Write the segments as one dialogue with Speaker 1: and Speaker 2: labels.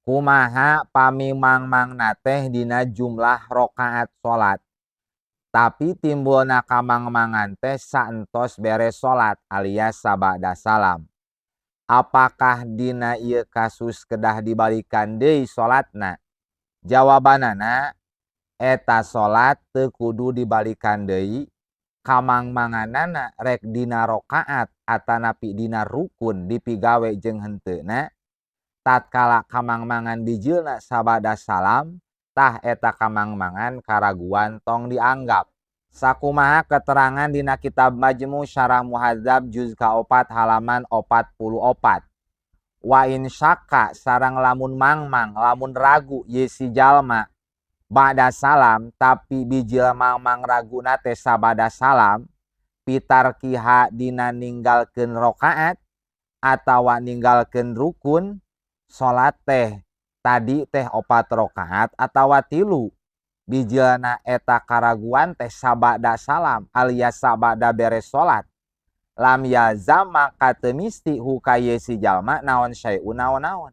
Speaker 1: Kumaha pami mangmangna teh dina jumlah rakaat salat, tapi timbulna kamangmangan teh saentos beres salat alias sabada salam? Apakah dina ieu kasus kedah dibalikan deui salatna? Jawabanana, eta salat teu kudu dibalikan deui. Kamangmanganana rek dina rakaat atanapi dina rukun dipigawe jeung henteuna, tatkala kamangmangan bijilna sabada salam, tah eta kamangmangan karaguan tong dianggap. Sakumaha keterangan dina kitab Majmu Syarah Muhadzab juz ka-4 halaman 44. Wa in syakka, sareng lamun mangmang, lamun ragu ye si jalma, ba'da salam, tapi bijil mangmang raguna teh sabada salam, fi tarkiha, dina ninggalkeun rakaat atawa ninggalkeun rukun salat teh, tadi teh opat rakaat atawa tilu, bijilna eta karaguan teh sabada salam alias sabada beres salat, lam yalzam, maka teu misti, hu ka ye si jalma naon, syai'un naon-naon.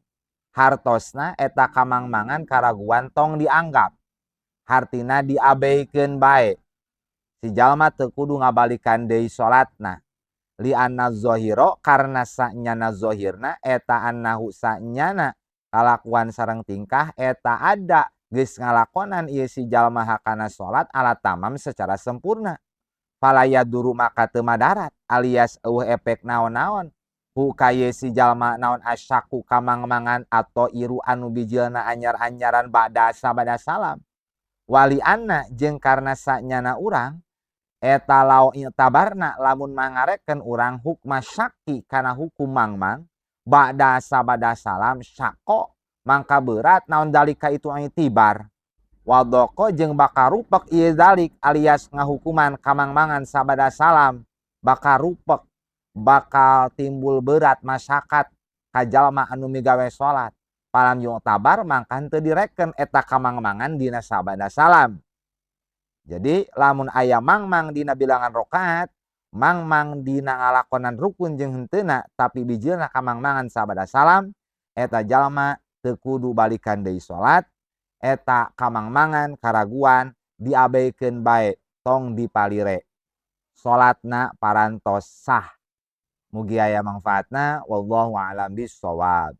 Speaker 1: Hartosna eta kamangmangan karaguan tong dianggap, hartina diabeikeun bae. Si jalma teu kudu ngabalikan deui salatna. Li anna zahira, karena sanyana zahirna eta, annahu sanyana kalakuan sareng tingkah eta ada geus ngalakonan ieu si jalma hakana salat ala tamam, secara sempurna. Fala yadurru, maka teu madarat alias euweuh efek naon-naon, hu ka ye si jalma naon, asyakku kamangmangan atau iru anu bijilna anyar-anyaran ba'da sabada salam. Wali anna, jeung karena sanyana urang eta, lau i'tabarna, lamun mangareken urang, hukma syakki, kana hukum mangmang, ba'da sabada salam, syaqqa, mangka berat naon, dalika itu i'tibar, wadhaqa, jeung bakal rupek ieu dalik alias ngahukuman kamangmangan sabada salam bakal rupek, bakal timbul berat masyarakat ka jalma anu migawe salat. Falam yu'tabar, mangka teu direken eta kamangmangan dina sabada salam. Jadi lamun aya mangmang dina bilangan rakaat, mangmang dina ngalakonan rukun jeung henteuna, tapi bijilna kamangmangan sabada salam, eta jalma teu kudu balikan deui salat. Eta kamangmangan karaguan diabeikeun bae, tong dipalire. Salatna parantos sah. Mugi aya mangfaatna. Wallahu a'lam bissawab.